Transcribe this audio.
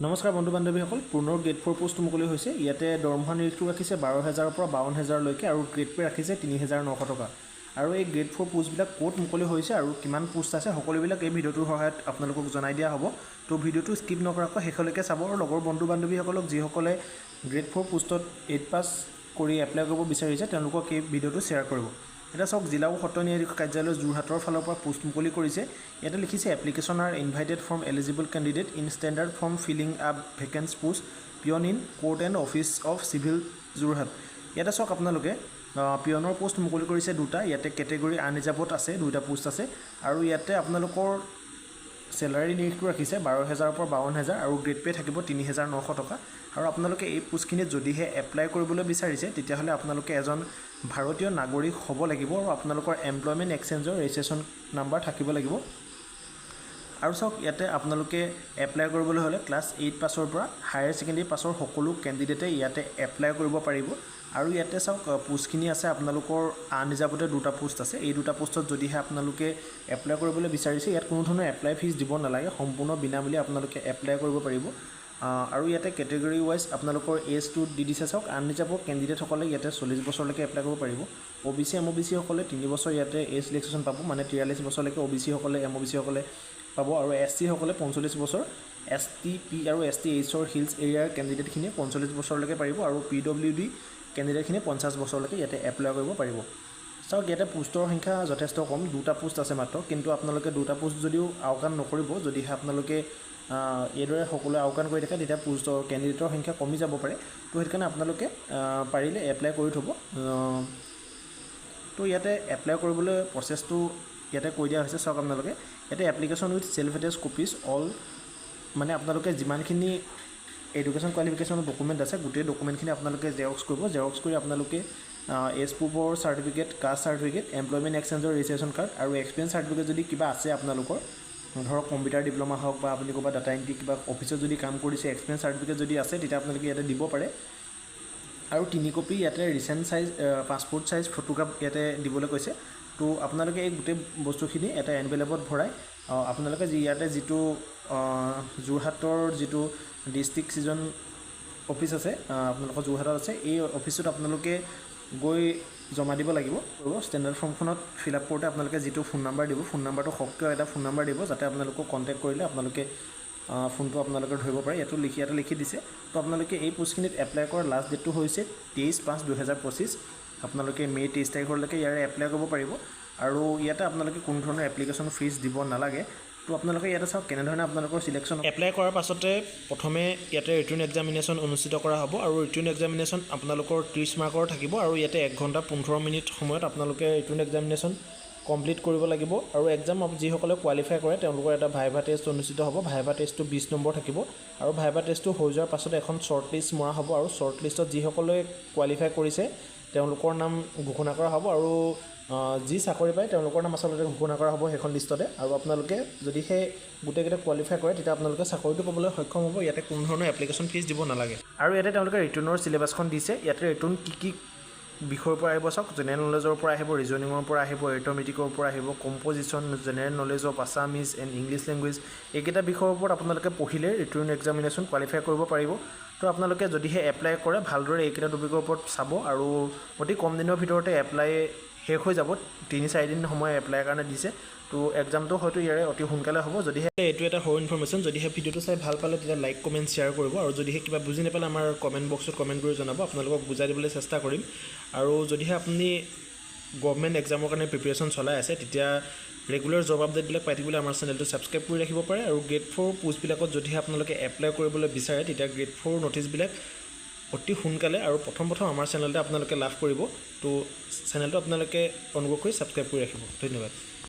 নমস্কাৰ বন্ধু বান্ধৱীসকল, পুনৰ গ্ৰেড ফ'ৰ পোষ্ট মুকলি হৈছে। ইয়াতে দৰমহা নিৰিখটো ৰাখিছে 12,000ৰ পৰা 52,000লৈকে আৰু গ্ৰেড পে' ৰাখিছে 3900 টকা। আৰু এই গ্ৰেড ফ'ৰ পোষ্টবিলাক ক'ত মুকলি হৈছে আৰু কিমান পোষ্ট আছে, সকলোবিলাক এই ভিডিঅ'টোৰ সহায়ত আপোনালোকক জনাই দিয়া হ'ব। তো ভিডিঅ'টো স্কিপ নকৰাকৈ শেষলৈকে চাব আৰু লগৰ বন্ধু বান্ধৱীসকলক, যিসকলে গ্ৰেড ফ'ৰ পোষ্টত এইট পাছ কৰি এপ্লাই কৰিব বিচাৰিছে, তেওঁলোকক এই ভিডিঅ'টো শ্বেয়াৰ কৰিব। এতিয়া চাওক, জিলা ও সত্ৰ ন্যায়াধীশ কাৰ্যালয় যোৰহাটৰ ফালৰ পৰা পোষ্ট মুকলি কৰিছে। ইয়াতে লিখিছে, "Application are invited from eligible candidate in standard form filling up vacant post peon in court and office of civil, Jorhat." ইয়াতে চাওক আপোনালোকে, পিয়নৰ পোষ্ট মুকলি কৰিছে দুটা। ইয়াতে কেটেগৰী আনৰিজাৰ্ভত আছে, দুটা পোষ্ট আছে। আৰু ইয়াতে আপোনালোকৰ চেলাৰী নিৰিখটো ৰাখিছে 12,000ৰ পৰা 52,000 আৰু গ্ৰেড পে' থাকিব 3900 টকা। আৰু আপোনালোকে এই পোষ্টখিনিত যদিহে এপ্লাই কৰিবলৈ বিচাৰিছে, তেতিয়াহ'লে আপোনালোকে এজন ভাৰতীয় নাগৰিক হ'ব লাগিব আৰু আপোনালোকৰ এমপ্লয়মেণ্ট এক্সচেঞ্জৰ ৰেজিষ্ট্ৰেশ্যন নাম্বাৰ থাকিব লাগিব। আৰু চাওক, ইয়াতে আপোনালোকে এপ্লাই কৰিবলৈ হ'লে ক্লাছ এইট পাছৰ পৰা হায়াৰ ছেকেণ্ডেৰী পাছৰ সকলো কেণ্ডিডেটে ইয়াতে এপ্লাই কৰিব পাৰিব। আৰু ইয়াতে চাওক, পোষ্টখিনি আছে আপোনালোকৰ আনৰিজাৰ্ভতে দুটা পোষ্ট আছে। এই দুটা পোষ্টত যদিহে আপোনালোকে এপ্লাই কৰিবলৈ বিচাৰিছে, ইয়াত কোনো ধৰণৰ এপ্লাই ফিজ দিব নালাগে, সম্পূৰ্ণ বিনামূলীয়া আপোনালোকে এপ্লাই কৰিব পাৰিব। আৰু ইয়াতে কেটেগৰী ৱাইজ আপোনালোকৰ এজটো দি দিছে। চাওক, আনৰিজাৰ্ভৰ কেণ্ডিডেটসকলে ইয়াতে 40 বছৰলৈকে এপ্লাই কৰিব পাৰিব। অ' বি চি, এম অ' বি চিসকলে 3 বছৰ ইয়াতে এজ ৰিলেক্সেশ্যন পাব, মানে 43 বছৰলৈকে অ' বি চিসকলে, এম অ' বি চিসকলে পাব। আৰু এছ চিসকলে 45 বছৰ, এছ টি পি আৰু এছ টি এইচৰ হিলছ এৰিয়াৰ কেণ্ডিডেটখিনিয়ে 45 বছৰলৈকে পাৰিব আৰু পি ডব্লিউ ডি কেণ্ডিডেটখিনিয়ে 50 বছৰলৈকে ইয়াতে এপ্লাই কৰিব পাৰিব। চাওক, ইয়াতে পোষ্টৰ সংখ্যা যথেষ্ট কম, দুটা পোষ্ট আছে মাত্ৰ। কিন্তু আপোনালোকে দুটা পোষ্ট যদিও আওকাণ নকৰিব। যদিহে আপোনালোকে এইদৰে সকলোৱে আওকাণ কৰি থাকে, তেতিয়া পোষ্টৰ কেণ্ডিডেটৰ সংখ্যা কমি যাব পাৰে। তো সেইকাৰণে আপোনালোকে পাৰিলে এপ্লাই কৰি থ'ব। তো ইয়াতে এপ্লাই কৰিবলৈ প্ৰচেছটো ইয়াতে কৈ দিয়া হৈছে। চাওক আপোনালোকে, ইয়াতে application with self attest copies all, মানে আপোনালোকে যিমানখিনি এডুকেশ্যন কোৱালিফিকেশ্যনৰ ডকুমেণ্ট আছে, গোটেই ডকুমেণ্টখিনি আপোনালোকে জেৰক্স কৰিব। জেৰক্স কৰি আপোনালোকে এজ প্ৰুফৰ চাৰ্টিফিকেট, কাষ্ট চাৰ্টিফিকেট, এমপ্লয়মেণ্ট এক্সচেঞ্জৰ ৰেজিষ্ট্ৰেশ্যন কাৰ্ড আৰু এক্সপিৰিয়েঞ্চ চাৰ্টিফিকেট যদি কিবা আছে আপোনালোকৰ, ধৰক কম্পিউটাৰ ডিপ্ল'মা হওক বা আপুনি ক'ৰবাত ডাটা এণ্ট্ৰি কিবা অফিচত যদি কাম কৰিছে, এক্সপিৰিয়েঞ্চ চাৰ্টিফিকেট যদি আছে, তেতিয়া আপোনালোকে ইয়াতে দিব পাৰে। আৰু তিনি কপি ইয়াতে recent size passport size photograph ইয়াতে দিবলৈ কৈছে। তো আপোনালোকে এই গোটেই বস্তুখিনি এটা এনভেলপত ভৰাই আপোনালোকে যি ইয়াতে যিটো যোৰহাটৰ যিটো ডিষ্ট্ৰিক্ট ছেছন অফিচ আছে, আপোনালোকৰ যোৰহাটত আছে, এই অফিচটোত আপোনালোকে গৈ জমা দিব লাগিব। ষ্টেণ্ডাৰ্ড ফৰ্মখনত ফিল আপ কৰোঁতে আপোনালোকে যিটো ফোন নাম্বাৰ দিব, ফোন নাম্বাৰটো সক্ৰিয় এটা ফোন নাম্বাৰ দিব, যাতে আপোনালোকক কণ্টেক্ট কৰিলে আপোনালোকে ফোনটো আপোনালোকে ধৰিব পাৰে। ইয়াতো লিখি দিছে। তো আপোনালোকে এই পোষ্টখিনিত এপ্লাই কৰাৰ লাষ্ট ডেটটো হৈছে 23/5/2025। আপোনালোকে মে' 23 তাৰিখলৈকে ইয়াৰে এপ্লাই কৰিব পাৰিব আৰু ইয়াতে আপোনালোকে কোনো ধৰণৰ এপ্লিকেশ্যন ফিজ দিব নালাগে। তো আপোনালোকে ইয়াতে চাওক, কেনেধৰণে আপোনালোকৰ চিলেকশ্যন। এপ্লাই কৰাৰ পাছতে প্ৰথমে ইয়াতে ৰিটেন এক্সামিনেশ্যন অনুষ্ঠিত কৰা হ'ব আৰু ৰিটেন এক্সামিনেশ্যন আপোনালোকৰ 30 মাৰ্কৰ থাকিব। আৰু ইয়াতে 1 ঘণ্টা 15 মিনিট সময়ত আপোনালোকে ৰিটেন এক্সামিনেশ্যন কমপ্লিট কৰিব লাগিব। আৰু এক্সাম যিসকলে কোৱালিফাই কৰে, তেওঁলোকৰ এটা ভাইভা টেষ্ট অনুষ্ঠিত হ'ব। ভাইভা টেষ্টটো 20 নম্বৰ থাকিব আৰু ভাইভা টেষ্টটো হৈ যোৱাৰ পাছতে এখন শ্বৰ্ট লিষ্ট মৰা হ'ব আৰু শ্বৰ্ট লিষ্টত যিসকলে কোৱালিফাই কৰিছে, তেওঁলোকৰ নাম ঘোষণা কৰা হ'ব আৰু যি চাকৰি পায়, তেওঁলোকৰ নাম আচলতে ঘোষণা কৰা হ'ব সেইখন লিষ্টতে। আৰু আপোনালোকে যদিহে গোটেইকেইটা কোৱালিফাই কৰে, তেতিয়া আপোনালোকে চাকৰিটো পাবলৈ সক্ষম হ'ব। ইয়াতে কোনো ধৰণৰ এপ্লিকেশ্যন ফিজ দিব নালাগে। আৰু ইয়াতে তেওঁলোকে ৰিটেনৰ চিলেবাছখন দিছে। ইয়াতে ৰিটেন কি কি বিষয়ৰ পৰা আহিব চাওক, জেনেৰেল নলেজৰ পৰা আহিব, ৰিজনিঙৰ পৰা আহিব, এৰিথমেটিকৰ পৰা আহিব, composition, general knowledge of Assamese and English language, এইকেইটা বিষয়ৰ ওপৰত আপোনালোকে পঢ়িলে ৰিটেন এক্সামিনেশ্যন কোৱালিফাই কৰিব পাৰিব। তো আপোনালোকে যদিহে এপ্লাই কৰে, ভালদৰে এইকেইটা টপিকৰ ওপৰত চাব আৰু অতি কম দিনৰ ভিতৰতে এপ্লাই শেষ হৈ যাব। 3-4 দিন সময় এপ্লাইৰ কাৰণে দিছে। তো এক্সামটো হয়তো ইয়াৰে অতি সোনকালে হ'ব। যদিহে এইটো এটা সৰু ইনফৰ্মেশ্যন, যদিহে ভিডিঅ'টো চাই ভাল পালে, তেতিয়া লাইক, কমেণ্ট, শ্বেয়াৰ কৰিব। আৰু যদিহে কিবা বুজি নাপালে, আমাৰ কমেণ্ট বক্সত কমেণ্ট কৰি জনাব, আপোনালোকক বুজাই দিবলৈ চেষ্টা কৰিম। আৰু যদিহে আপুনি গভমেণ্ট এক্সামৰ কাৰণে প্ৰিপেৰেশ্যন চলাই আছে, তেতিয়া ৰেগুলাৰ জব আপডেটবিলাক পাই থাকিবলৈ আমাৰ চেনেলটো ছাবস্ক্ৰাইব কৰি ৰাখিব পাৰে। আৰু গ্ৰেড ফ'ৰ পোষ্টবিলাকত যদিহে আপোনালোকে এপ্লাই কৰিবলৈ বিচাৰে, তেতিয়া গ্ৰেড ফ'ৰ ন'টিছবিলাক অতি সোনকালে আৰু প্ৰথম প্ৰথম আমাৰ চেনেলতে আপোনালোকে লাভ কৰিব। তো চেনেলটো আপোনালোকে অনুগ্ৰহ কৰি ছাবস্ক্ৰাইব কৰি ৰাখিব। ধন্যবাদ।